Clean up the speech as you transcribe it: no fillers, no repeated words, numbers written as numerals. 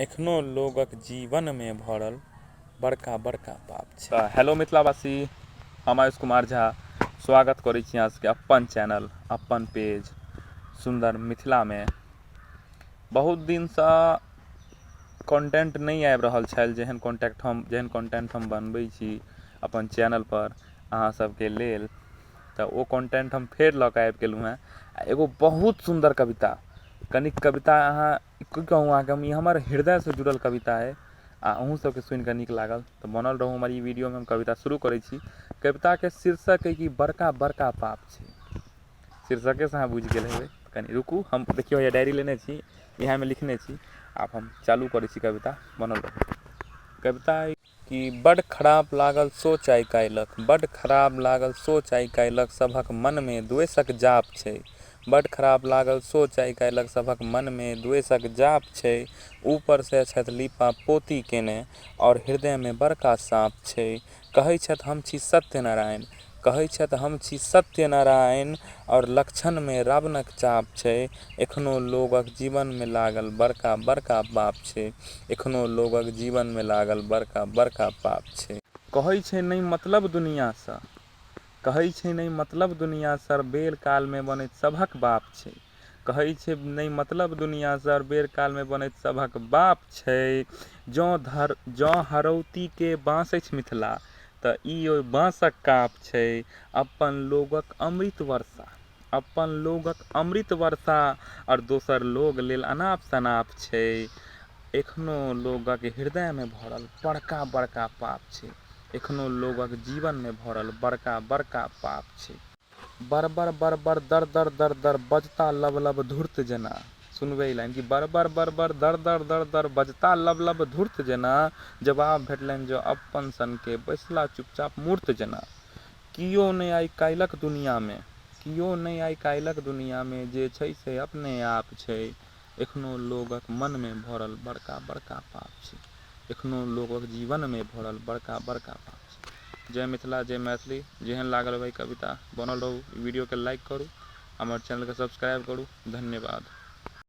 एखनो लोगक जीवनमे भरल बड़का बड़का पाप छै। तऽ हेलो मिथिलावासी, हम आयुष कुमार झा स्वागत करै छी अहाँ सबके अपन चैनल अपन पेज सुन्दर मिथिलामे। बहुत दिनसँ कॉन्टेंट नहि आबि रहल छल, जेहन कॉन्टैक्ट हम जेहन कॉन्टेंट हम बनबै छी अपन चैनलपर अहाँ सबके लेल, तऽ ओ कॉन्टेंट हम फेर लऽ कऽ आबि गेलहुँ हेँ। आ एगो बहुत सुन्दर कविता, कनिक कविता अहाँ की कहू अहाँके हम, ई हमर हृदयसँ जुड़ल कविता अइ आ अहूँ सबके सुनिकऽ नीक लागल तऽ बनल रहू हमर ई वीडियोमे। हम कविता शुरू करै छी। कविताके शीर्षक अइ कि बड़का बड़का पाप छै। शीर्षकेसँ अहाँ बुझि गेल हेबै। कनि रुकू, हम देखियौ हैया डायरी लेने छी, इएहमे लिखने छी। आब हम चालू करै छी कविता, बनल रहू। कविता अइ कि बड्ड खराब लागल सोच आइ काल्हिक, बड्ड खराब लागल सोच आइ काल्हिक, सभक मनमे द्वेषक जाप छै। बड्ड खराब लागल सोच आइ काल्हिक, सभक मनमे द्वेषक जाप छै। ऊपरसँ छथि लीपा पोती केने आओर हृदयमे बड़का साँप छै। कहै छथि हम छी सत्यनारायण, कहै छथि हम छी सत्यनारायण, आओर लक्षणमे रावणक चाप छै। एखनो लोगक जीवनमे लागल बड़का बड़का पाप छै। एखनो लोगक जीवनमे लागल बड़का बड़का पाप छै। कहै छै नहि मतलब दुनिआँसँ, कहै छै नहि मतलब दुनिआँसँ, बेर कालमे बनैत सभक बाप छै। कहै छै नहि मतलब दुनिआँसँ आओर बेर कालमे बनैत सभक बाप छै। जँ धर जँ हरौतीके बाँस अछि मिथिला, तऽ ई ओहि बाँसक काप छै। अपन लोगक अमृत वर्षा, अपन लोगक अमृत वर्षा आओर दोसर लोग लेल अनाप शनाप छै। एखनो लोगक हृदयमे भरल बड़का बड़का पाप छै। एखनो लोगक जीवनमे भरल बड़का बड़का पाप छै। बड़बड़ बड़बड़ दर दर दर दर बजता लब लब धूर्त जेना। सुनबै ई लाइन कि बड़बड़ बड़बड़ दर दर दर दर बजता लब लब धूर्त जेना, जवाब भेटलनि जँ अपन सनके बैसला चुपचाप मूर्त जेना। कियो नहि आइ काल्हिक दुनियाँमे, कियो नहि आइ काल्हिक दुनियाँमे, जे छै से अपने आप छै। एखनो लोगक मनमे भरल बड़का बड़का पाप छै। एखनो लोगक जीवनमे भरल बड़का बड़का पाप छै। जय मिथिला, जय मैथिली। जेहन लागल भाई कविता, बनल रहू। वीडियोके लाइक करू, हमर चैनलके सब्सक्राइब करू। धन्यवाद।